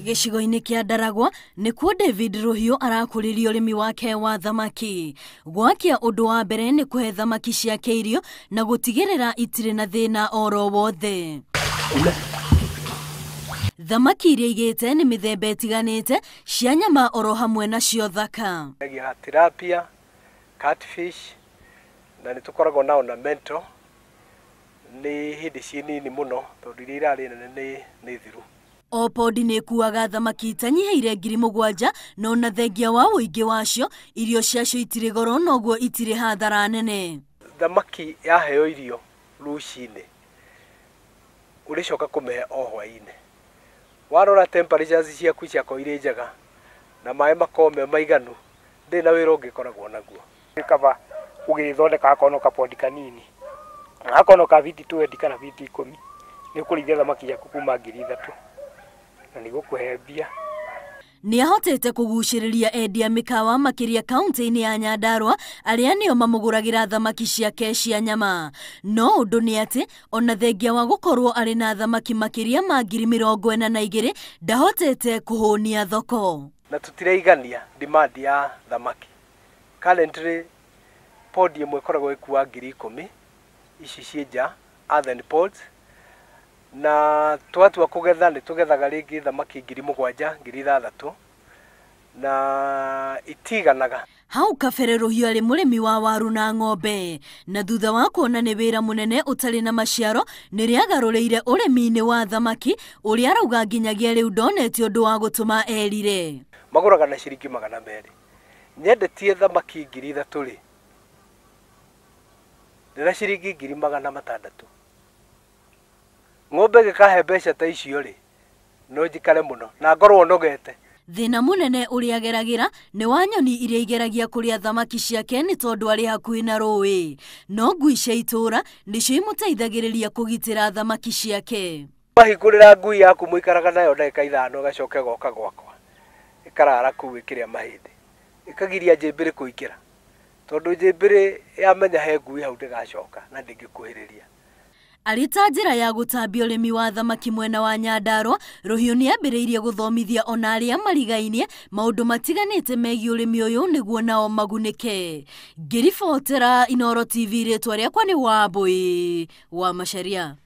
Gĩcigo-inĩ kĩa Ndaragwa nĩkuo David Rũhiũ arakũrĩria ũrĩmi wake wa thamaki. Gwakia ũndũ wa mbere nĩ kũhe thamaki ciake irio na gũtigĩrĩra itirĩ na thĩna oro wothe. Thamaki iria igĩte nĩ mĩthemba ĩtiganĩte cia nyama oro hamwe nacio thaka. Tilapia, catfish na nĩ tũkoragwo na ornamental nĩ hĩndĩ ciĩ nini mũno tondũ iria irarĩ nene nĩ thiru. O podi nĩ ĩkuaga thamaki itanyihĩire 7,000 no na thengia wa ũingĩ wacio irio ciacio itirĩ goro noguo itirĩ hathara nene. Thamaki yaheo irio rũcinĩ ũrĩcoka kũmĩhe o hwaĩ-inĩ. Warora temperatures ciaku ciakorwo irĩ njega na maĩ makorwo me maiganu ndĩrĩ na wĩra ũngĩkoragwo naguo. Nĩ kaba ũgĩthondeka akorwo no kapondi kanini akorwo no ka biti 20 kana biti 10 nĩ ũkũrĩithia thamaki yaku kuma 3,000 na nĩ gũkũhe mbia. Nĩ ahotete kũgucĩrĩria endia mĩkawa makĩria kaunti-inĩ ya Nyandarua arĩa nĩo mamũgũragĩra thamaki ciake cia nyama. No ũndũ nĩ atĩ ona thengia wa gũkorwo arĩ na thamaki makĩria ma 42,000 ndahotete kũhũnia thoko. Na tũtiraigania demand ya thamaki. Currently podi ĩmwe ĩkoragwo ĩkua 10,000 ici ciĩ nja earthen pods, na twatua kũgetha nĩ tũgethaga rĩngĩ thamaki 7,000 6,000 na itiganaga. Hau kabere Rũhiũ arĩ mũrĩmi wa waru na ng'ombe na thutha wa kuona nĩ wĩra mũnene ũtarĩ na maciaro nĩrĩagarũrĩire ũrĩmi-inĩ wa thamaki ũrĩa arauga nginyagia rĩu ndonete ũndũ wa gũtũma erire. Magũraga na ciringi 200. Nyendetie thamaki 3,000 rĩ ndĩna ciringi 600,000. Ng'ombe gĩkahe mbeca ta icio rĩ no njikare mũno na ngorwo nogete. Thĩna mũnene ũrĩa ageragĩra nĩ wa nyoni iria igeragia kũrĩa thamaki ciake nĩ tondũ arĩ hakuhĩ na rũĩ. No ngui cia itũũra nĩcio imũteithagĩrĩria kũgitĩra thamaki ciake. Wahingũrĩra ngui yaku mũikaraga nayo ndagĩka 5 ĩgacoka ĩgoka gwakwa ĩkarara kũu ĩkĩrĩa mahĩndĩ ĩkagiria njĩmbĩrĩ kũingĩra tondũ njĩmbĩrĩ yamenya he ngui hau ndĩgacoka na ndĩngĩkuhĩrĩria. Arĩ ta njĩra ya gũtambia ũrĩmi wa thamaki mwena wa Nyandarua, Rũhiũ nĩambĩrĩirie gũthomithia ona arĩa marigainie maũndũ matiganĩte megiĩ ũrĩmi ũyũ nĩguo nao magunĩke. Ngĩribotera Inooro TV rĩtwa rĩakwa nĩ Wambui wa Macharia.